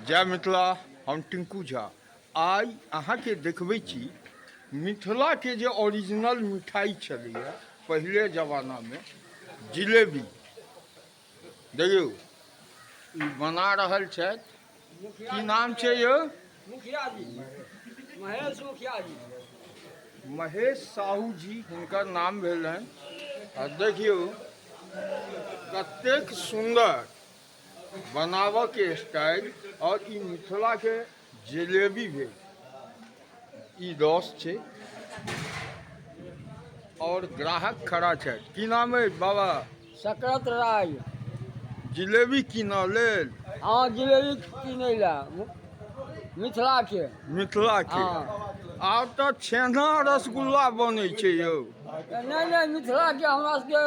जय मिथिला। हम टिंकू झा आइ अहाँके देखबै छी मिथिलाके जे ओरिजिनल मिठाइ छलैए पहिले जमानामे, जिलेबी। देखियौ, ई बना रहल छथि। की नाम छै यौ? मुखिया जी, महेश मुखिया जी। महेश साहू जी हुनकर नाम भेलनि। आ देखियौ कतेक सुन्दर बनाबऽके स्टाइल। आओर ई मिथिलाके जिलेबी भेल, ई रस छै आओर ग्राहक खड़ा छथि। की नाम अइ बाबा? सकरत राय। जिलेबी कीनऽ लेल? हँ, जिलेबी किनै लए, मिथिलाके। मिथिलाके। आब तऽ छेना रसगुल्ला बनै छै यौ। नहि नहि, मिथिलाके हमरा सबके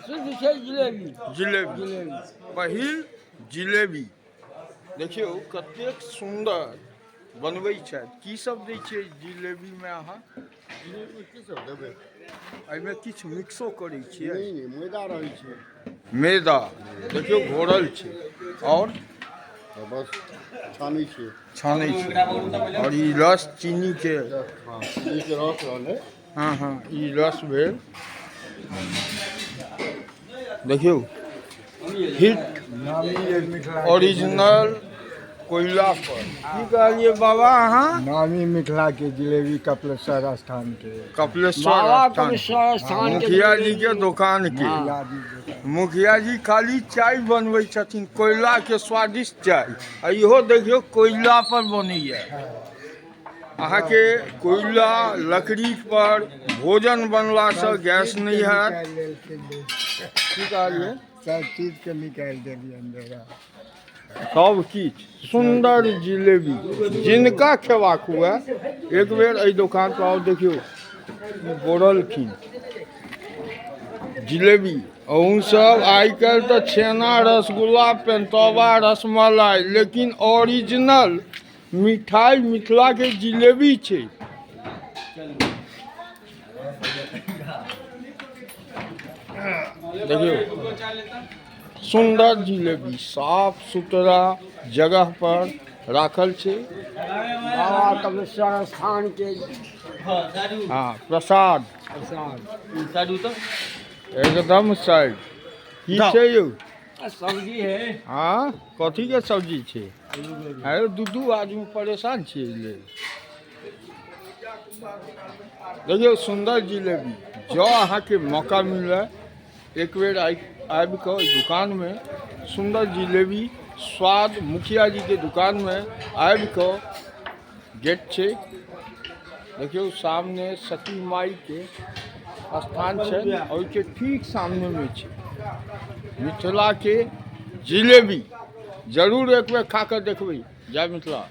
शुद्ध छै जिलेबी। जिलेबी। जिलेबी। पहिल जिलेबी। देखियौ कतेक सुन्दर बनबै छथि। की सब दै छियै जिलेबीमे अहाँ? जिलेबीमे की सब देबै? एहिमे किछु मिक्सो करै छियै? नहि नहि, मैदा रहै छै। मैदा देखियौ घोरल छै आओर तऽ बस छानै छियै। छानै छै आओर ई रस चीनीके। हँ, चीनीके रस रहलै। हँ हँ, ई रस भेल। देखियौ, हिट ओरिजिनल कोयला पर। की कहलियै बाबा अहाँ? नामी मिथिला के जिलेबी, कपिलेश्वर स्थान के। कपिलेश्वर बाबा स्थान। कपिलेश्वर स्थान के। मुखिया जी के दोकान के। मुखिया जी के। मुखिया जी खाली चाय बनबै छथिन, कोयला के स्वादिष्ट चाय। आ इहो देखियौ, कोयला पर बनैया। अहाँके कोयला लकड़ी पर भोजन बनलासँ गैस नहि हैत। निकालि लेलखिन। की कहलियै? सब चीज के निकालि देलियनि जगह। सब किछु सुन्दर जिलेबी। जिनका खेबाक हुए, एक बेर एहि दोकान पर आउ। देखियौ, ई बोरलखिन जिलेबी। अहूँ सब आइ काल्हि तऽ छेना रसगुल्ला, पेंतवा, रसमलाई, लेकिन ओरिजिनल मिठाइ मिथिलाके जिलेबी छै। देखियौ, सुन्दर जिलेबी साफ सुथरा जगह पर राखल छै। बाबा कपिलेश्वर स्थान के। हँ, प्रसाद। प्रसाद। एकदम साइड। की छै यौ? सब्जी है। हँ, कथीके सब्जी छै? अरे, दू दू आदमी परेशान छियै एहि लेल। देखियौ, सुन्दर जिलेबी। जँ अहाँके मौका मिले, एक बेर आबि कऽ एहि दुकानमे, सुन्दर जिलेबी स्वाद मुखिया जीके दुकानमे आबि कऽ। गेट छै, देखियौ, सामने सती माईके स्थान छै, ओहिके ठीक सामनेमे छै मिथिलाके जिलेबी। जरूर एक बेर खा कऽ देखबै। जय मिथिला।